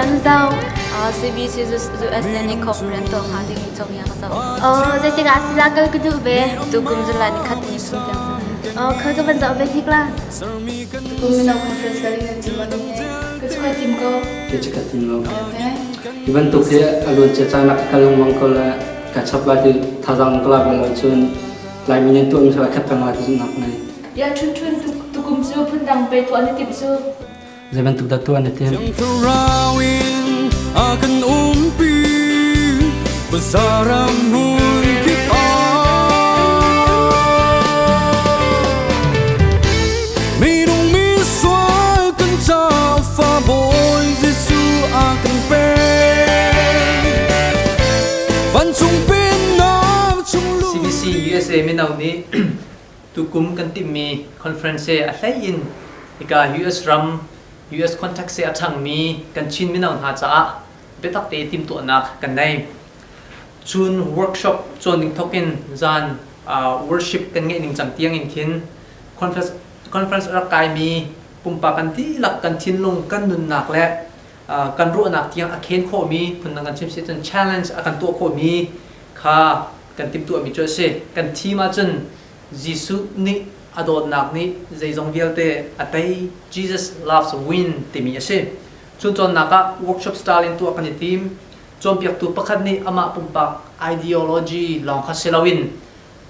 an zoh? CBC USA nih conference tuah hnga ding cawng ka zoh. Oh, zeitik ah sila kal ka duh ve? Tukum July ni khat ni sum tiang si. Oh, khoi ka van zoh ve hnik la. Tukum mino conference kal in nan chim ding he ka chu kai tim ko. Ke chu ka tim lo. Hi bantuk hi a luan cia caan ah ka kal lengmang ko le ka chap lai ti thazaang ka lak lo cun Laimi nih tuahmi cu ai khat peng lai ti zumhnak ngei. Ya chun chun tukum cu phundang pe tuah na timh cu. Zei bantuk dah tuah na timh? Thiang in a kan umpi Bazaram hmun kip ah Minung misual kan ca fa Bawi Jesuh a kan pek Vancung pennak chung lu CBC USA mino nih tukum kan timhmi conference a hlei in hika US ram US context a ṭhangmi kan Chin mino hna caah biatak te timhtuahnak kan nei. Cun workshop cawn ding thawk in zan worship kan ngeih ning cang tiang in khin conference conference rak kaimi pumpak kan dihlak kan thinlung kan nunnak le kan ruahnak tiang a khen khawhmi phundang kan chim si cun challenge a kan tuah khawhmi kha kan timhtuahmi cu a si. Kan thim ahcun Jesuh nih a dawtnak nih zeizong vialte a tei. Jesus loves win timi a si. Cun cawnnak ah workshop style in tuah kan i tim. Cawnpiaktu pakhat nih amah pumpak ideology lawng kha si loin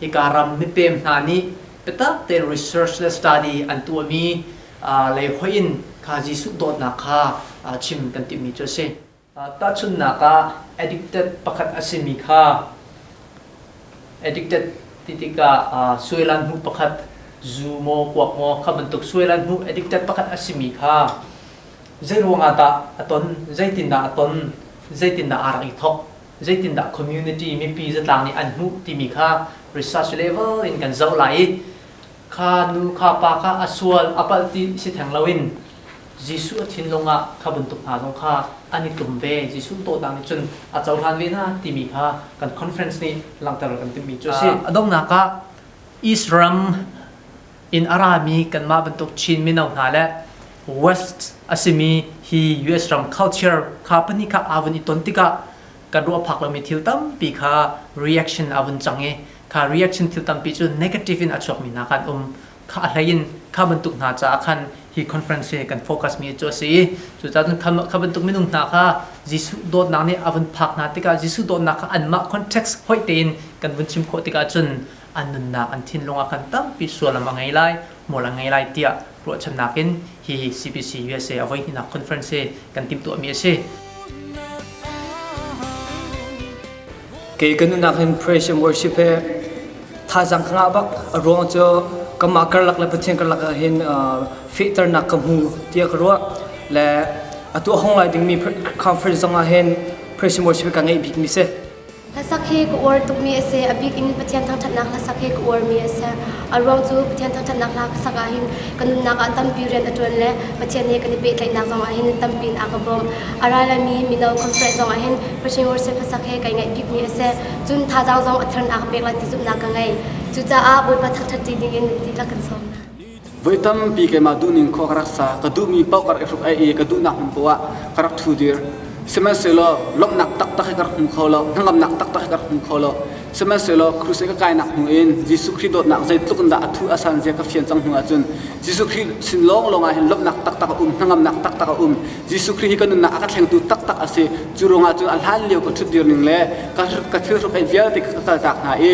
hika ram mipem hna nih biatak tein research le study an tuahmi lei hoih in kha Jesuh dawtnak kha chim kan timhmi cu a si. Tahchunhnak ah addicted pakhat a simi kha addicted ti tikah suailan hmu pakhat zu maw kuak maw kha bantuk suailan hmu addicted pakhat a simi kha zei ruangah dah a ton, zeitindah a ton, zeitindah aa rak i thawk, zeitindah community mipi zatlang nih an hmuh timi kha research level in kan zoh lai i kha nu kha pa kha a sual a palh ti si theng loin Jesuh a thinlung ah kha bantuk hna zong kha an i tum ve. Jesuh dawtnak nih cun a cohlan ve hna timi kha kan conference nih langhter kan timhmi cu a si. A donghnak ah East ram in a rami kanmah bantuk Chin mino hna le West a simi hi US ram culture kha pahnih kha aa vun i ton tikah kan ruah phak lomi thil tampi kha reaction a vun cang i kha reaction thil tampi cu negative in a chuakmi hna kha an um. Kha a hlei in kha bantuk hna caah khan hi conference hi kan focus mi cu a si i cucaah cun kha bantuk minung hna kha Jesuh dawtnak nih a vun phak hna tikah Jesuh dawtnak kha anmah context hoih tein kan vun chim khawh tikah cun an nunnak an thinlung ah khan tampi sullam a ngei lai hmual a ngei lai tiah ruahchannak in hi CBC USA a voihnihnak conference hi kan timhtuahmi a si. Kei ka nunnak hin praise and worship he thazaang ka ngah bak. A ruang cu kanmah karlak le Pathian karlak ah hin fehternak ka hmu tiah ka ruah. Le atu a hong lai dingmi conference zong ah hin praise and worship ka ngeih bikmi si. Hlasak hi ka uar tukmi a si. A bik in Pathian thangṭhatnak hlasak hi ka uarmi a si. A ruang cu Pathian thangṭhatnak hla ka sak ahhin ka nunnak ah tampi rian a ṭuan le Pathian he kan i pehtlaihnak zong ahhin tampi in a ka bawmh. A ra laimi mino conference zong ahhin Pathian worship hlasak hi kai ngaih bikmi a si. Cun thazaang zong a thar a ka pek lai ti zumhnak ka ngei. Cucaah Bawipa thangṭhat ṭi dingin nan dihlak kan sawm hna. Voi tampi keimah duhning khua ka rak sa, ka duhmi paoh ka rak i hruk ai i ka duhnak hmun poah ka rak ṭhu dir. Sihmanhsehlaw lawmhnak taktak hi ka rak hmu kho lo, hnangamnak taktak hi ka rak hmu kho lo. Sihmanhsehlaw kruse ka kainak hnu in Jesuh Khrih dawtnak zeitluk in dah a thu a san zia ka fian cang hnu ahcun Jesuh Khrih sin lawnglawng ah hin lawmhnak taktak a um, hnangamnak taktak a um. Jesuh Khrih hi ka nunnak a ka thlengtu taktak a si. Cu ruangah cun a hlan lio ka ṭhutdir ning le ka thil hruk ei vialte ka kaltak hna i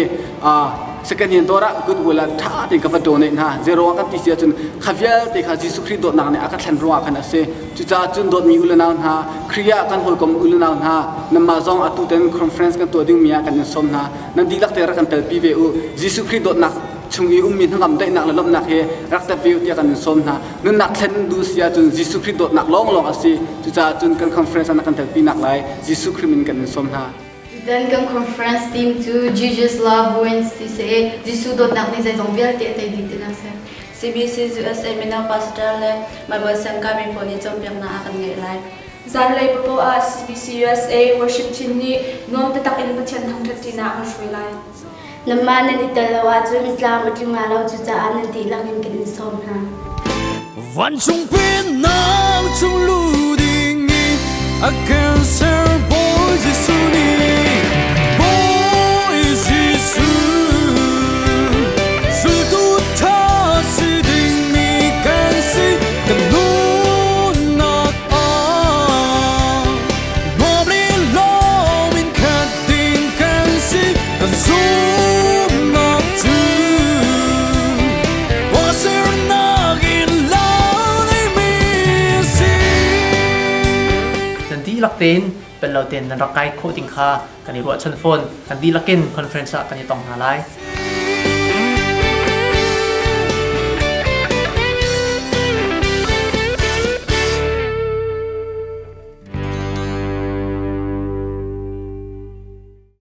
second hand dawr ah goodwill ah ṭha tein ka va donate hna. Zei ruangah kan ti si ahcun kha vialte kha Jesuh Khrih dawtnak nih a ka thlen ruangah khan a si. Cucaah cun dawtmi u le nau hna, Khrih ah kan hawikom u le nau hna, nanmah zong atu ten conference kan tuah dingmi ah kan in sawm hna. Nan dihlak te rak kan telpi ve u. Jesuh Khrih dawtnak chung i ummi hnangam daihnak le lawmhnak hi rak tep ve u tiah kan in sawm hna. Nunnak thlen duh si ahcun Jesuh Khrih dawtnak lawnglawng a si. Cucaah cun kan conference ah na kan telpi nak lai Jesuh Khrih min kan in sawm hna. Tutan kan conference theme cu Jesus Love Wins ti si i Jesuh dawtnak nih zeizong vialte a tei dih tinak si. CBC USA mino pastor le Bible siangkai mi pawl nih cawnpiaknak a kan ngeih lai. Zanlei papoh ah CBC USA worship team nih nuam taktak in Pathian thangṭhat ṭinak an hruai lai. Nanmah nan i tel lo ahcun tlam a tling lai lo cucaah nan dihlak in kan in sawm hna. Vancung pennak chung lu ding in A kan ser Bawi Jesuh nih Bawi Jesuh Zultu ṭha si dingmi kan si kan nunnak ah nuam le lawm in khat ding kan si kan zumnak cu tuahsernak in la mi si. Nan dihlak tein pel lo tein nan rak kai khawh ding kha kan i ruahchan fawn. Kan dihlak in conference ah kan i tong hna lai.